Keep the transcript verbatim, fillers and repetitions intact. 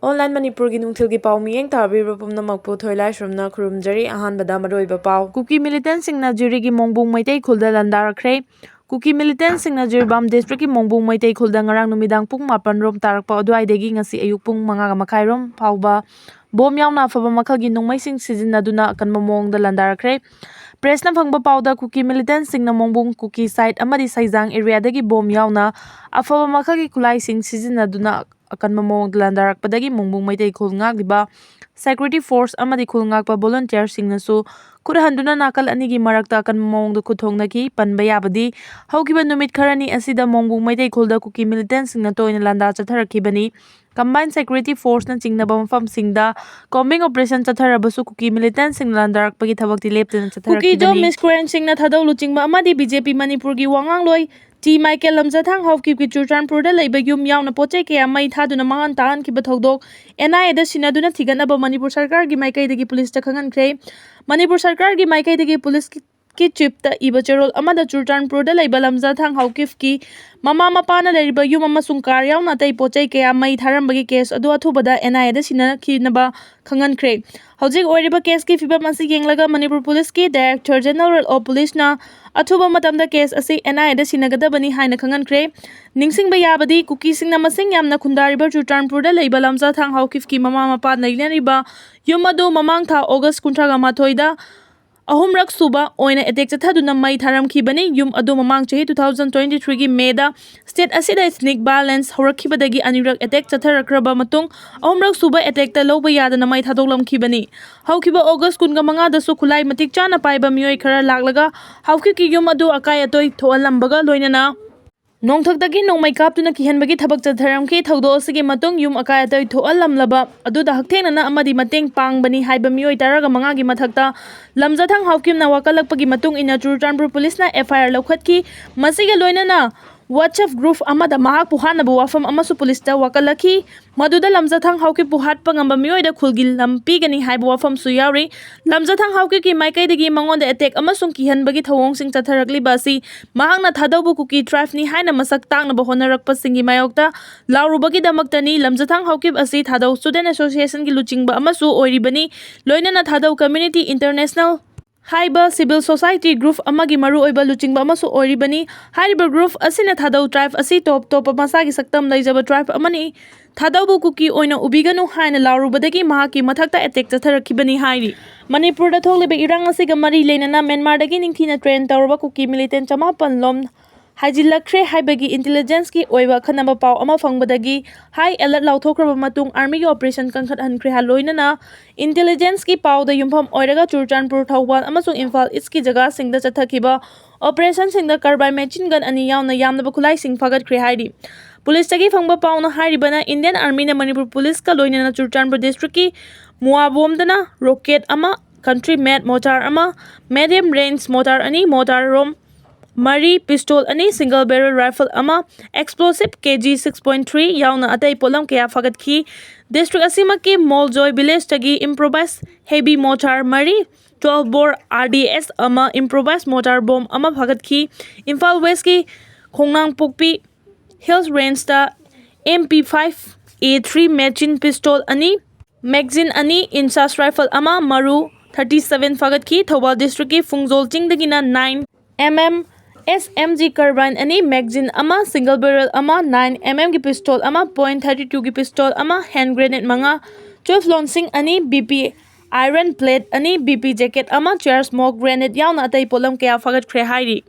Online ꯃꯅꯤꯄꯨꯔꯒꯤ ꯅꯨꯡꯊꯤꯜꯒꯤ ꯄꯥꯎ ꯃꯤꯠꯌꯦꯡ ꯇꯥꯕꯤꯕ ꯄꯨꯝꯅꯃꯛꯄꯨ ꯊꯣꯏꯂꯥꯏꯁ꯭ꯔꯝꯅ ꯈꯨꯔꯨꯝꯖꯔꯤ꯫ ꯑꯍꯥꯟꯕꯗ ꯃꯔꯨꯑꯣꯏꯕ ꯄꯥꯎ꯫ ꯀꯨꯀꯤ ꯃꯤꯂꯤꯇꯦꯟꯁꯤꯡꯅ ꯖꯤꯔꯤꯒꯤ ꯃꯣꯡꯕꯨꯡ ꯃꯩꯇꯩ ꯈꯨꯜꯗ ꯂꯥꯟꯗꯥꯔꯛꯈ꯭ꯔꯦ꯫ ꯀꯨꯀꯤ ꯃꯤꯂꯤꯇꯦꯟꯁꯤꯡꯅ ꯖꯤꯔꯤꯕꯥꯝ ꯗꯤꯁꯇ꯭ꯔꯤꯛꯀꯤ ꯃꯣꯡꯕꯨꯡ ꯃꯩꯇꯩ ꯈꯨꯜꯗ ꯉꯔꯥꯡ ꯅꯨꯃꯤꯗꯥꯡ ꯄꯨꯡ ꯃꯥꯄꯟ ꯔꯣꯝ ꯇꯥꯔꯛꯄ ꯑꯗꯨꯋꯥꯏꯗꯒꯤ ꯉꯁꯤ ꯑꯌꯨꯛ ꯄꯨꯡ ꯃꯉꯥꯒ ꯃꯈꯥꯏ ꯔꯣꯝ ꯐꯥꯎꯕ ꯕꯣꯝ ꯌꯥꯎꯅ ꯑꯐꯕ ꯃꯈꯜꯒꯤ ꯅꯣꯡꯃꯩꯁꯤꯡ ꯁꯤꯖꯤꯟꯅꯗꯨꯅ ꯑꯀꯟꯕ ꯃꯑꯣꯡꯗ ꯂꯥꯟꯗꯥꯔꯛꯈ꯭ꯔꯦ꯫ ꯄ꯭ꯔꯦꯁꯅ ꯐꯪꯕ ꯄꯥꯎꯗ ꯀꯨꯀꯤ ꯃꯤꯂꯤꯇꯦꯟꯁꯤꯡꯅ ꯃꯣꯡꯕꯨꯡ ꯀꯨꯀꯤ ꯁꯥꯏꯠ ꯑꯃꯗꯤ ꯁꯩꯖꯥꯡ ꯑꯦꯔꯤꯌꯥꯗꯒꯤ ꯕꯣꯝ ꯌꯥꯎꯅ ꯑꯐꯕ ꯃꯈꯜꯒꯤ ꯈꯨꯠꯂꯥꯏꯁꯤꯡ ꯁꯤꯖꯤꯟꯅꯗꯨꯅ ꯑꯀꯟꯕ ꯃꯑꯣꯡꯗ ꯂꯥꯟꯗꯥꯔꯛꯄꯗꯒꯤ ꯃꯣꯡꯕꯨꯡ ꯃꯩꯇꯩ ꯈꯨꯜ ꯉꯥꯛꯂꯤꯕ ꯁꯦꯀ꯭ꯌꯨꯔꯤꯇꯤ ꯐꯣꯔꯁ ꯑꯃꯗꯤ ꯈꯨꯜ ꯉꯥꯛꯄ ꯚꯣꯂꯨꯟꯇꯤꯌꯔꯁꯤꯡꯅꯁꯨ ꯈꯨꯠ ꯍꯟꯗꯨꯅ ꯅꯥꯀꯜ ꯑꯅꯤꯒꯤ ꯃꯔꯛꯇ ꯑꯀꯟꯕ ꯃꯑꯣꯡꯗ ꯈꯨꯠ ꯊꯣꯡꯅꯈꯤ꯫ ꯄꯟꯕ ꯌꯥꯕꯗꯤ, ꯍꯧꯈꯤꯕ ꯅꯨꯃꯤꯠ ꯈꯔꯅꯤ ꯑꯁꯤꯗ ꯃꯣꯡꯕꯨꯡ ꯃꯩꯇꯩ ꯈꯨꯜꯗ ꯀꯨꯀꯤ ꯃꯤꯂꯤꯇꯦꯟꯁꯤꯡꯅ ꯇꯣꯏꯅ ꯂꯥꯟꯗꯥ ꯆꯠꯊꯔꯛꯈꯤꯕꯅꯤ꯫ ꯀꯝꯕꯥꯏꯟ ꯁꯦꯀ꯭ꯌꯨꯔꯤꯇꯤ ꯐꯣꯔꯁꯅ ꯆꯤꯡꯅꯕ ꯃꯐꯝꯁꯤꯡꯗ ꯀꯣꯝꯕꯤꯡ ꯑꯣꯄꯔꯦꯁꯟ ꯆꯠꯊꯔꯕꯁꯨ ꯀꯨꯀꯤ ꯃꯤꯂꯤꯇꯦꯟꯁꯤꯡꯅ ꯂꯥꯟꯗꯥꯔꯛꯄꯒꯤ ꯊꯕꯛꯇꯤ ꯂꯦꯞꯇꯅ ꯀꯨꯀꯤꯖꯝ ꯆꯠꯊꯔꯛꯈꯤꯕꯅꯤ꯫ ꯃꯤꯁꯀ꯭ꯔꯦꯟꯁꯤꯡꯅ ꯊꯥꯗꯧ ꯂꯨꯆꯤꯡꯕ ꯑꯃꯗꯤ ꯕꯤ ꯖꯦ ꯄꯤ ꯃꯅꯤꯄꯨꯔꯒꯤ ꯋꯥꯉꯥꯡꯂꯣꯏ ꯇꯤ ꯃꯥꯏꯀꯦꯜ ꯂꯝꯖꯥꯊꯥꯡ ꯍꯥꯎꯀꯤꯞꯀꯤ ꯆꯨꯔꯆꯥꯟꯄꯨꯔꯗ ꯂꯩꯕ ꯌꯨꯝ ꯌꯥꯎꯅ ꯄꯣꯠ ꯆꯩ ꯀꯌꯥ ꯃꯩ ꯊꯥꯗꯨꯅ ꯃꯥꯡꯍꯟ ꯇꯥꯛꯍꯟꯈꯤꯕ ꯊꯧꯗꯣꯛ ꯑꯦꯟ ꯑꯥꯏ ꯑꯦꯗ ꯁꯤꯟꯅꯗꯨꯅ ꯊꯤꯒꯠꯅꯕ ꯃꯅꯤꯄꯨꯔ ꯁꯔꯀꯥꯔꯒꯤ ꯃꯥꯏꯀꯩꯗꯒꯤ ꯄꯨꯂꯤꯁꯇ ꯈꯪꯍꯟꯈ꯭ꯔꯦ꯫ ꯃꯅꯤꯄꯨꯔ ꯁꯔꯀꯥꯔꯒꯤ ꯃꯥꯏꯀꯩꯗꯒꯤ ꯄꯨꯂꯤꯁꯀꯤ ꯆꯤꯐꯇ ꯏꯕ ꯆꯦꯔꯣꯜ ꯑꯃꯗ ꯆꯨꯔꯆꯥꯟꯄꯨꯔꯗ ꯂꯩꯕ ꯂꯝꯖꯥꯊꯥꯡ ꯍꯥꯎꯀꯤꯞꯀꯤ ꯃꯃꯥ ꯃꯄꯥꯅ ꯂꯩꯔꯤꯕ ꯌꯨꯝ ꯑꯃꯁꯨꯡ ꯀꯥꯔ ꯌꯥꯎꯅ ꯑꯇꯩ ꯄꯣꯠ ꯆꯩ ꯀꯌꯥ ꯃꯩ ꯊꯥꯔꯝꯕꯒꯤ ꯀꯦꯁ ꯑꯗꯨ ꯑꯊꯨꯕꯗ ꯑꯦꯟ ꯑꯥꯏ ꯑꯦꯗ ꯁꯤꯟꯅꯈꯤꯅꯕ ꯈꯪꯍꯟꯈ꯭ꯔꯦ꯫ ꯍꯧꯖꯤꯛ ꯑꯣꯏꯔꯤꯕ ꯀꯦꯁꯀꯤ ꯐꯤꯕꯝ ꯑꯁꯤ ꯌꯦꯡꯂꯒ ꯃꯅꯤꯄꯨꯔ ꯄꯨꯂꯤꯁꯀꯤ ꯗꯥꯏꯔꯦꯛꯇꯔ ꯖꯦꯅꯔꯦꯜ ꯑꯣꯐ ꯄꯨꯂꯤꯁꯅ ꯑꯊꯨꯕ ꯃꯇꯝꯗ ꯀꯦꯁ ꯑꯁꯤ ꯑꯦꯟ ꯑꯥꯏ ꯑꯦꯗ ꯁꯤꯟꯅꯒꯗꯕꯅꯤ ꯍꯥꯏꯅ ꯈꯪꯍꯟꯈ꯭ꯔꯦ꯫ ꯅꯤꯡꯁꯤꯡꯕ ꯌꯥꯕꯗꯤ, ꯀꯨꯀꯤꯁꯤꯡꯅ ꯃꯁꯤꯡ ꯌꯥꯝꯅ ꯈꯨꯟꯗꯥꯔꯤꯕ ꯆꯨꯔꯆꯥꯟꯄꯨꯔꯗ ꯂꯩꯕ ꯂꯝꯖꯥꯊꯥꯡ ꯍꯥꯎꯀꯤꯞꯀꯤ ꯃꯃꯥ ꯃꯄꯥ ꯂꯩꯅꯔꯤꯕ ꯌꯨꯝ ꯑꯗꯨ ꯃꯃꯥꯡ ꯊꯥ ꯑꯣꯒꯁ ꯀꯨꯟꯊ꯭ꯔꯥꯒ ꯃꯥꯊꯣꯏꯗ ꯑꯍꯨꯝꯔꯛ ꯁꯨꯕ ꯑꯣꯏꯅ ꯑꯦꯇꯦꯛ ꯆꯠꯊꯗꯨꯅ ꯃꯩ ꯊꯥꯔꯝꯈꯤꯕꯅꯤ꯫ ꯌꯨꯝ ꯑꯗꯨ ꯃꯃꯥꯡ ꯆꯍꯤ two thousand twenty threeꯒꯤ ꯃꯦꯗ ꯁ꯭ꯇꯦꯠ ꯑꯁꯤꯗ ꯏꯊꯅꯤꯛ ꯚꯥꯏꯑꯣꯂꯦꯟꯁ ꯍꯧꯔꯛꯈꯤꯕꯗꯒꯤ ꯑꯅꯤꯔꯛ ꯑꯦꯇꯦꯛ ꯆꯠꯊꯔꯛꯈ꯭ꯔꯕ ꯃꯇꯨꯡ, ꯑꯍꯨꯝꯔꯛ ꯁꯨꯕ ꯑꯦꯇꯦꯛꯇ ꯂꯧꯕ ꯌꯥꯗꯅ ꯃꯩ ꯊꯥꯗꯣꯛꯂꯝꯈꯤꯕꯅꯤ꯫ ꯍꯧꯈꯤꯕ ꯑꯣꯒꯁ ꯀꯨꯟꯒ ꯃꯉꯥꯗꯁꯨ ꯈꯨꯠꯂꯥꯏ ꯃꯇꯤꯛ ꯆꯥꯅ ꯄꯥꯏꯕ ꯃꯤꯑꯣꯏ ꯈꯔ ꯂꯥꯛꯂꯒ ꯍꯥꯎꯀꯤꯞꯀꯤ ꯌꯨꯝ ꯑꯗꯨ ꯑꯀꯥꯏ ꯑꯇꯣꯏ ꯊꯣꯛꯍꯜꯂꯝꯕꯒ ꯂꯣꯏꯅꯅ ꯅꯣꯡꯊꯛꯇꯒꯤ ꯅꯣꯡꯃꯩ ꯀꯥꯞꯇꯨꯅ ꯀꯤꯍꯟꯕꯒꯤ ꯊꯕꯛ ꯆꯠꯊꯔꯝꯈꯤ꯫ ꯊꯧꯗꯣꯛ ꯑꯁꯤꯒꯤ ꯃꯇꯨꯡ ꯌꯨꯝ ꯑꯀꯥꯏ ꯑꯇꯣꯏ ꯊꯣꯛꯍꯜꯂꯝꯂꯕ ꯑꯗꯨꯗ ꯍꯛꯊꯦꯡꯅꯅ ꯑꯃꯗꯤ ꯃꯇꯦꯡ ꯄꯥꯡꯕꯅꯤ ꯍꯥꯏꯕ ꯃꯤꯑꯣꯏ ꯇꯔꯥꯒ ꯃꯉꯥꯒꯤ ꯃꯊꯛꯇ ꯂꯝꯖꯥꯊꯥꯡ ꯍꯥꯎꯀꯤꯞꯅ ꯋꯥꯀꯠꯂꯛꯄꯒꯤ ꯃꯇꯨꯡ ꯏꯟꯅ ꯆꯨꯔꯆꯥꯟꯄꯨꯔ ꯄꯨꯂꯤꯁꯅ ꯑꯦꯐ ꯑꯥꯏ ꯑꯥꯔ ꯂꯧꯈꯠꯈꯤ꯫ ꯃꯁꯤꯒ ꯂꯣꯏꯅꯅ WhatsApp group ꯑꯃꯗ ꯃꯍꯥꯛꯄꯨ ꯍꯥꯠꯅꯕ ꯋꯥꯐꯝ ꯑꯃꯁꯨ ꯄꯨꯂꯤꯁꯇ ꯋꯥꯀꯠꯂꯛꯈꯤ꯫ ꯃꯗꯨꯗ ꯂꯝꯖꯊꯥꯡ ꯍꯥꯎꯀꯤꯞꯄꯨ ꯍꯥꯠꯄ ꯉꯝꯕ ꯃꯤꯑꯣꯏꯗ ꯈꯨꯜꯒꯤ ꯂꯝ ꯄꯤꯒꯅꯤ ꯍꯥꯏꯕ ꯋꯥꯐꯝꯁꯨ ꯌꯥꯎꯔꯤ꯫ ꯂꯝꯖꯊꯥꯡ ꯍꯥꯎꯀꯤꯞꯀꯤ ꯃꯥꯏꯀꯩꯗꯒꯤ ꯃꯉꯣꯟꯗ attack ꯑꯃꯁꯨꯡ ꯀꯤꯍꯟꯕꯒꯤ ꯊꯧꯑꯣꯡꯁꯤꯡ ꯆꯠꯊꯔꯛꯂꯤꯕ ꯑꯁꯤ ꯃꯍꯥꯛꯅ ꯊꯥꯗꯧꯕ ꯀꯨꯀꯤ tribeꯅꯤ ꯍꯥꯏꯅ ꯃꯁꯛ ꯇꯥꯛꯅꯕ ꯍꯣꯠꯅꯔꯛꯄꯁꯤꯡꯒꯤ ꯃꯥꯌꯣꯛꯇ ꯂꯥꯎꯔꯨꯕꯒꯤꯗꯃꯛꯇꯅꯤ꯫ ꯂꯝꯖꯊꯥꯡ ꯍꯥꯎꯀꯤꯞ ꯑꯁꯤ ꯊꯥꯗꯧ Student Associationꯒꯤ ꯂꯨꯆꯤꯡꯕ ꯑꯃꯁꯨ ꯑꯣꯏꯔꯤꯕꯅꯤ꯫ ꯂꯣꯏꯅꯅ ꯊꯥꯗꯧ Community International ꯍꯥꯏꯕ civil society group ꯑꯃꯒꯤ ꯃꯔꯨꯑꯣꯏꯕ ꯂꯨꯆꯤꯡꯕ ꯑꯃꯁꯨ ꯑꯣꯏꯔꯤꯕꯅꯤ꯫ ꯍꯥꯏꯔꯤꯕ group ꯑꯁꯤꯅ ꯊꯥꯗꯧ tribe ꯑꯁꯤ ꯇꯣꯞ ꯇꯣꯞꯄ ꯃꯁꯥꯒꯤ ꯁꯛꯇꯝ ꯂꯩꯖꯕ tribe ꯑꯃꯅꯤ, ꯊꯥꯗꯧꯕꯨ ꯀꯨꯀꯤ ꯑꯣꯏꯅ ꯎꯕꯤꯒꯅꯨ ꯍꯥꯏꯅ ꯂꯥꯎꯔꯨꯕꯗꯒꯤ ꯃꯍꯥꯛꯀꯤ ꯃꯊꯛꯇ attack ꯆꯠꯊꯔꯛꯈꯤꯕꯅꯤ ꯍꯥꯏꯔꯤ꯫ ꯃꯅꯤꯄꯨꯔꯗ ꯊꯣꯛꯂꯤꯕ ꯏꯔꯥꯡ ꯑꯁꯤꯒ ꯃꯔꯤ ꯂꯩꯅꯅ ꯃ꯭ꯌꯥꯟꯃꯥꯔꯗꯒꯤ ꯅꯤꯡꯊꯤꯅ train ꯇꯧꯔꯕ ꯀꯨꯀꯤ militant ꯆꯃꯥꯄꯟ ꯂꯣꯝ ꯍꯥꯏꯖꯤꯜꯂꯛꯈ꯭ꯔꯦ ꯍꯥꯏꯕꯒꯤ intelligenceꯀꯤ ꯑꯣꯏꯕ ꯑꯈꯟꯅꯕ ꯄꯥꯎ ꯑꯃ ꯐꯪꯕꯗꯒꯤ high alert ꯂꯥꯎꯊꯣꯛꯈ꯭ꯔꯕ ꯃꯇꯨꯡ armyꯒꯤ operation ꯀꯟꯈꯠꯍꯟꯈ꯭ꯔꯦ ꯍꯥꯏ꯫ ꯂꯣꯏꯅꯅ intelligenceꯀꯤ ꯄꯥꯎꯗ ꯌꯨꯝꯐꯝ ꯑꯣꯏꯔꯒ ꯆꯨꯔꯆꯥꯟꯄꯨꯔ, ꯊꯧꯕꯥꯜ ꯑꯃꯁꯨꯡ ꯏꯝꯐꯥꯜ Eastꯀꯤ ꯖꯒꯥꯁꯤꯡꯗ ꯆꯠꯊꯈꯤꯕ operationꯁꯤꯡꯗ carbine machine gun ꯑꯅꯤ ꯌꯥꯎꯅ ꯌꯥꯝꯂꯕ ꯈꯨꯠꯂꯥꯏꯁꯤꯡ ꯐꯥꯒꯠꯈ꯭ꯔꯦ ꯍꯥꯏꯔꯤ꯫ ꯄꯨꯂꯤꯁꯇꯒꯤ ꯐꯪꯕ ꯄꯥꯎꯅ ꯍꯥꯏꯔꯤꯕꯅ Indian Armyꯅ ꯃꯅꯤꯄꯨꯔ ꯄꯨꯂꯤꯁꯀ ꯂꯣꯏꯅꯅ ꯆꯨꯔꯆꯥꯟꯄꯨꯔ districtꯀꯤ ꯃꯨꯋꯥꯕꯣꯝꯗꯅ rocket ꯑꯃ, country made mortar ꯑꯃ, medium range mortar ꯑꯅꯤ, mortar rom ꯃꯔꯤ, pistol ꯑꯅꯤ, single barrel rifle ꯑꯃ, explosive KG six point three ꯌꯥꯎꯅ ꯑꯇꯩ ꯄꯣꯠꯂꯝ ꯀꯌꯥ ꯐꯥꯒꯠꯈꯤ꯫ District ꯑꯁꯤꯃꯛꯀꯤ ꯃꯣꯜꯖꯣꯏ villageꯇꯒꯤ improvised heavy mortar ꯃꯔꯤ, twelve bore RDS ꯑꯃ, improvised mortar bomb ꯑꯃ ꯐꯥꯒꯠꯈꯤ꯫ Imphal Westꯀꯤ ꯈꯣꯡꯅꯥꯡꯄꯣꯛꯄꯤ Hills Rangeꯇ MP five A three machine pistol ꯑꯅꯤ, magazine ꯑꯅꯤ, INSAS rifle ꯑꯃ, ꯃꯔꯨ thirty seven ꯐꯥꯒꯠꯈꯤ꯫ Thoubal districtꯀꯤ ꯐꯨꯡꯖꯣꯜ ꯆꯤꯡꯗꯒꯤꯅ nine MM SMG carbine ꯑꯅꯤ, magazine ꯑꯃ, single barrel ꯑꯃ, nine MMꯒꯤ pistol ꯑꯃ, point thirty twoꯒꯤ pistol ꯑꯃ, hand grenade ꯃꯉꯥ, twelve ꯂꯣꯟꯁꯤꯡ ꯑꯅꯤ, BP iron plate ꯑꯅꯤ, BP jacket ꯑꯃ, chair smoke grenade ꯌꯥꯎꯅ ꯑꯇꯩ ꯄꯣꯠꯂꯝ ꯀꯌꯥ ꯐꯥꯒꯠꯈ꯭ꯔꯦ ꯍꯥꯏꯔꯤ꯫